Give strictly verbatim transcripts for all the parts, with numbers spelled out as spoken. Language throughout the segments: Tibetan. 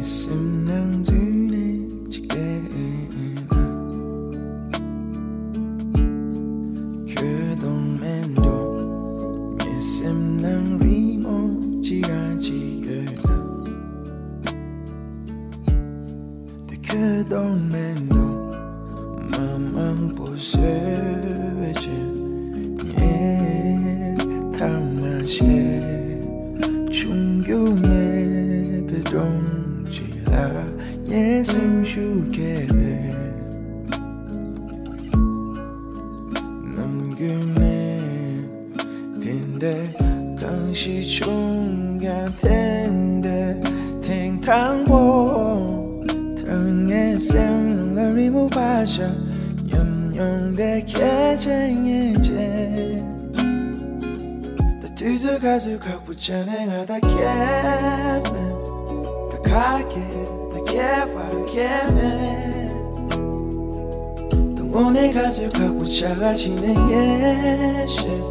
སེམས་ནང་འཛུལ་ནས་ཅིག་བལྟས་ན། ཁྱོད་དང་མེད་འགྲོ། ངའི་སེམས་ནང་རི་མོ་ཅི་རང་ཅིག་ཡོད་ན། དེ་ཁྱོད་དང་མེད་འགྲོ། མ་མང་པོ་བཟོས་པའི་རྗེས། ངས་ཐ་མ་ཤེས། ཆུང་རྒྱུ་མེད་པའི་སྒྲོམ་གཅིག་ལ། ངའི་སེམས་ཤུགས་སྐྱེས་པའི་ནམ་རྒྱུན་ནས། དེ་འདྲའི་གང་ཞིག་བྱུང་ཀྱང་། དེ་འདྲའི་ཐེངས་དང་པོ། ད་ངའི་སེམས་ནང་ལ་རི་མོ་བར་ཤ། ཉམས་མྱོང་དེ་ཁྱེད་ཆེ་ངེས་ཅན། ད་དུས་ཚོད་ག་ཚོད་ཁག་པོ་བྱས་ནས་ང་ད་ཁྱེད་མེད། ད་ཁ་སྐད་ད་ཁྱེད་པ་ཁྱེད་མེད། ད་དངོས་གནས་ག་ཚོད་ཁག་པོ་ཆགས་ཀྱི་ནས་ངས་ཤེས།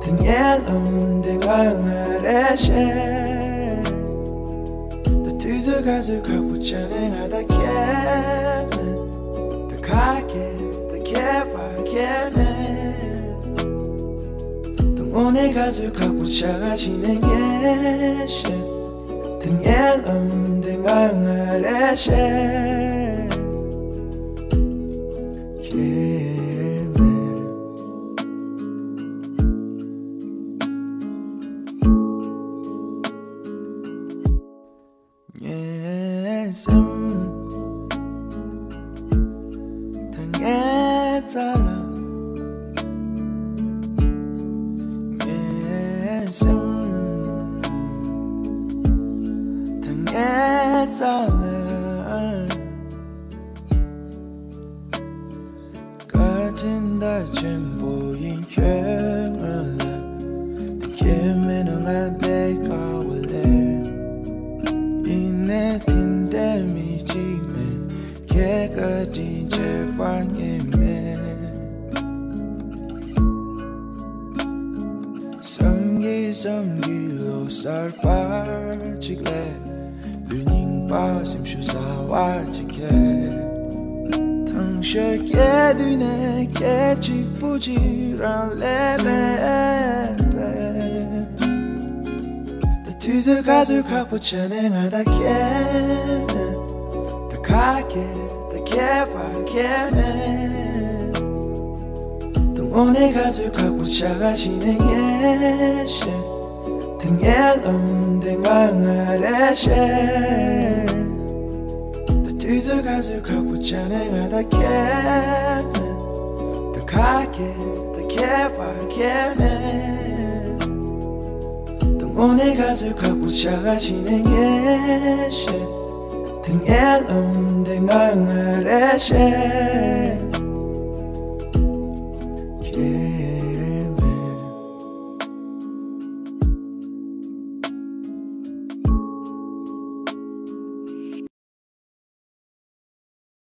ད་ངའི་ལམ་དེ་ང་ང་རེ་ཤེས། ད་དུས་ཚོད་ག་ཚོད་ཁག་པོ་བྱས་ནས་ང་ད་ཁྱེད་མེད། ད་ཁ་སྐད་ད་ཁྱེད་པ་ཁྱེད་མེད། ད་དངོས་གནས་ག་ཚོད་ཁག་པོ་ཆགས་ཀྱི་ནས་ངས་ཤེས། ད་ངའི་ལམ་དེ་ང་ང་རེ་ཤེས། ཁྱེད་མེད། ངའི་སེམས་ད་ངའི་རྩ་ལ། ངའི་སེམས་ད་ངའི་རྩ་ལ། བཀའ་དྲིན་ད་ཆེན་པོ་ཡིན་ཁྱོད་ང་ལ། ད་ཁྱེད་མེད་ན་ང་བསྡད་དཀའ་བ་ལས། ཡིན་ནའི་དེ་འདྲའི་མི་གཅིག་མེད། ཁྱེད་བཀའ་དྲིན་ཆེ་བར་ངེས་མེད། བསམ་གྱིས་བསམ་གྱིས་ལོ་གསར་པ་གཅིག་ལས། ལུས་རྙིང་པ་སེམས་ཤུགས་ཟ་བ་གཅིག་གིས། ཐང་ཤོད་སྐྱེ་དུས་ནས་སྐད་གཅིག་པུ་གཅིག་རང་ལས་མེད་པས། ད་དུས་ཚོད་ག་ཚོད་ཁག་པོ་བྱས་ནས་ང་ད་ཁྱེད་མེད། ད་ཁ་སྐད་ད་ཁྱེད་པ་ཁྱེད་མེད། ད་དངོས་གནས་ག་ཚོད་ཁག་པོ་ཆགས་ཀྱི་ནས་ངས་ཤེས། ད་ངའི་ལམ་དེ་ང་ང་རེ་ཤེས། ད་དུས་ཚོད་ག་ཚོད་ཁག་པོ་བྱས་ནས་ང་ད་ཁྱེད་མེད། ད་ཁ་སྐད་ད་ཁྱེད་པ་ཁྱེད་མེད། ད་དངོས་གནས་ག་ཚོད་ཁག་པོ་ཆགས་ཀྱི་ནས་ངས་ཤེས། ད་ངའི་ལམ་དེ་ང་ང་རེ་ཤེས།